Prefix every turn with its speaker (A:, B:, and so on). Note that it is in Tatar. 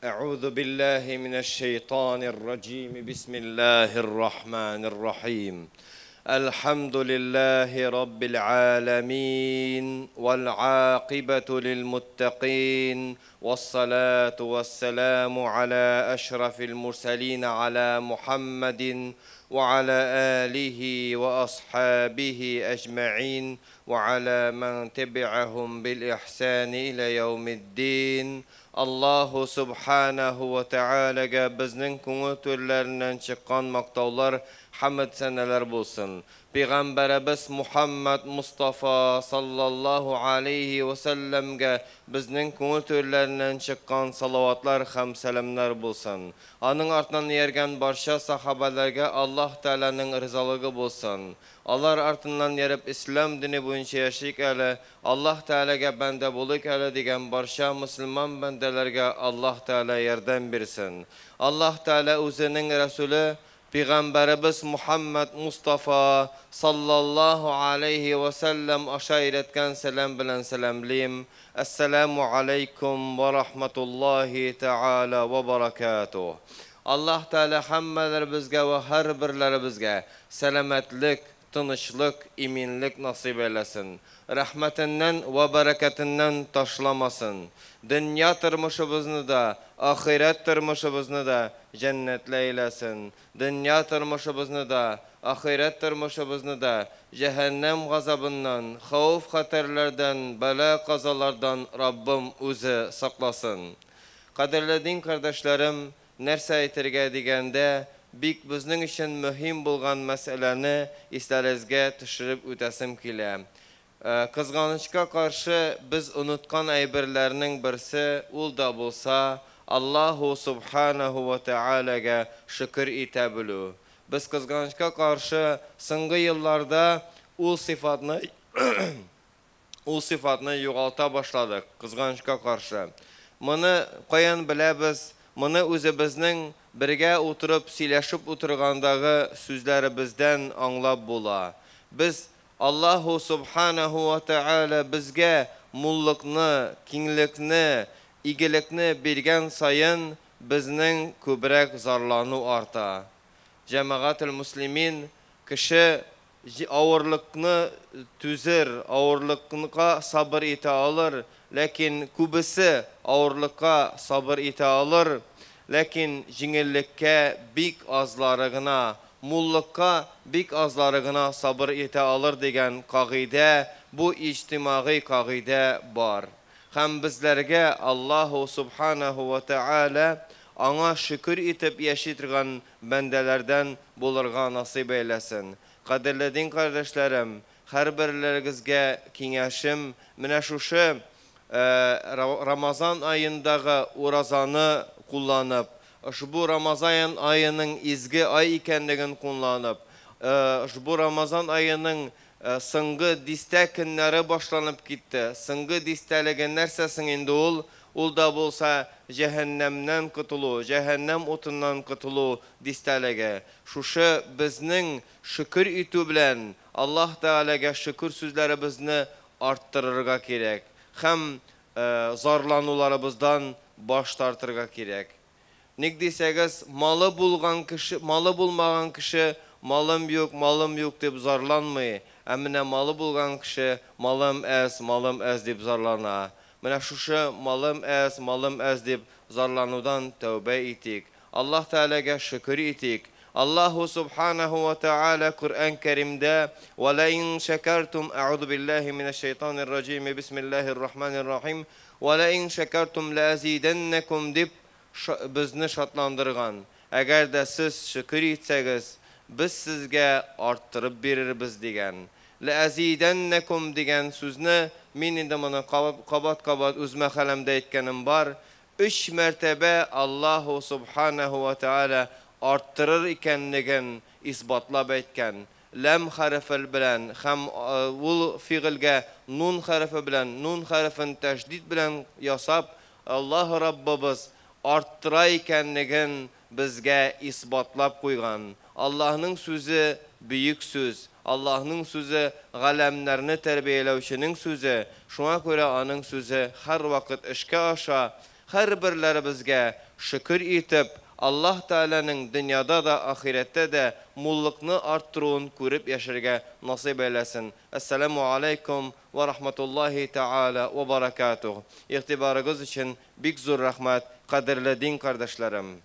A: Әгъузу биллаһи минәш-шәйтанир раҗим. Бисмиллаһир рахманир рахим. Әлхәмдүлиллаһи раббил галәмин вәл гакыйбату лил муттакин вассалату вассаламу аля әшрафил мурсалин аля Мухаммадин ва аля алихи ва асхабихи әҗмәин ва аля ман табиахум бил ихсани иля яумиддин. Аллаһу субханаху ва таалагә безнең күңел түрләреннән чыккан мактаулар, хәмд сәнәләр булсын. Пәйгамбәребез Мухаммад Мустафа саллаллаһу алейхи ва сәлләмгә безнең күңел түрләреннән чыккан салаватлар һәм сәламнәр булсын. Аның артыннан ияргән барча сахабаларга Аллаһ Тәгаләнең ризалыгы булсын. Алар артыннан ярып ислам дине буенча яшик әле, Аллаһ Тәгаләгә бәндә булыйк әле дигән барча мөселман бәндәләргә Аллаһ Тәгалә ярдәм бирсен. Аллаһ Тәгалә үзенең Рәсүле Пәйгамбәребез Мухаммад Мустафа саллаллаһу алейхи ва сәлләм аша өйрәткән сәлам белән сәламлим. Әссәламу алейкум ва рахматуллахи тааля ва баракатуh. Аллаһ Тәгалә һәммәләребезгә ва һәрберләребезгә сәламәтлек, тынычлык, иминлек насыйп әйләсен. Рәхмәтеннән ва бәрәкәтеннән ташламасын. Дөнья тормышыбызны да, ахирәт тормышыбызны да җәннәтле әйләсен. Дөнья тормышыбызны да, ахирәт тормышыбызны да җәһәннәм газабыннан, хәвеф-хәтәрләрдән, бәла-казалардан Раббым үзе сакласын. Кадерле дин кардәшләрем, нәрсә әйтергә дигәндә, бик безнең өчен мөһим булган мәсьәләне исләрегезгә төшереп үтәсем килә. Кызганычка каршы, без оныткан әйберләрнең берсе, ул да булса, Аллаһу субханаху ва таалагә шөкер итә белү. Без кызганычка каршы соңгы елларда ул сыйфатны югалта башладык, кызганычка каршы. Моны каян беләбез? Моны үзебезнең бергә утырып сөйләшеп утыргандагы сүзләребездән аңлап була. Без Аллаһу субханаху ва тааля безгә муллыкны, киңлекне, игелекне биргән саен безнең күбрәк зарлану арта. Җәмәгател муслимин, кеше авырлыкны түзер, авырлыкка сабыр итә алыр, ләкин күбесе авырлыкка сабыр итә алыр, ләкин җиңеллеккә бик азлары гына, муллыкка бик азлары гына сабыр итә алыр дигән кагыйдә, бу иҗтимагый кагыйдә бар. Һәм безләргә Аллаһу субханаху ва тааля аңа шөкер итеп яши торган бәндәләрдән булырга насыйп әйләсен. Кадерле дин кардәшләрем, һәрберләрегезгә киңәшем, менә шушы Рамазан аендагы уразаны кулланып, ошбу Рамазан аеның изге ай икәнлеген кулланып, ошбу Рамазан аеның соңгы дистә көннәре башланып китте. Соңгы дистәлеге нәрсәсең инде ул? Ул да булса җәһәннәмнән котылу, җәһәннәм утыннан котылу дистәлеге. Шушы безнең шөкер итү белән Аллаһ Тәгаләгә шөкер сүзләребезне арттырырга кирәк. Һәм зарлануларыбыздан баш тартырга кирәк. Ник дисәгез, малы булган кеше, малы булмаган кеше малым юк, малым юк дип зарланмый. Ә менә малы булган кеше малым әз, малым әз дип зарлана. Менә шушы малым әз, малым әз дип зарланудан тәүбә итик. Аллаһ Тәгаләгә шөкер итик. Аллаһу субханаху ва тааля Коръән Кәримдә: "Ва ла ин шакартум", әгъузу биллаһи минәш шайтанир раҗим, бисмиллаһир рахманир рахим, "Ва ла ин шакартум ла азиданнакум" дип безне шатландырган. Әгәр дә сез шөкер итсәгез, без сезгә арттырып бирербез дигән. "Ла азиданнакум" дигән сүзне мин инде моны кабат-кабат үз мәхәлләмдә әйткәнем бар. Өч мәртәбә Аллаһу субханаху ва тааля арттырыр икәнлеген исбатлап әйткән. Ләм хәрефе белән һәм ул фигыльгә нун хәрефе белән, нун хәрефен тәшдид белән ясап, Аллаһ Раббыбыз арттыра икәнлеген безгә исбатлап куйган. Аллаһның сүзе бөек сүз. Аллаһның сүзе галәмнәрне тәрбияләүченең сүзе. Шуңа күрә аның сүзе һәрвакыт эшкә аша. һәрберләребезгә шөкер итеп, Аллаһ Тәгаләнең дөньяда да, ахирәттә дә муллыкны арттыруын күреп яшәргә насыйп әйләсен. Әссәламү аләйкүм вә рахматуллаһи тәгалә вә баракатуһ. Игътибарыгыз өчен бик зур рәхмәт, кадерле дин кардәшләрем.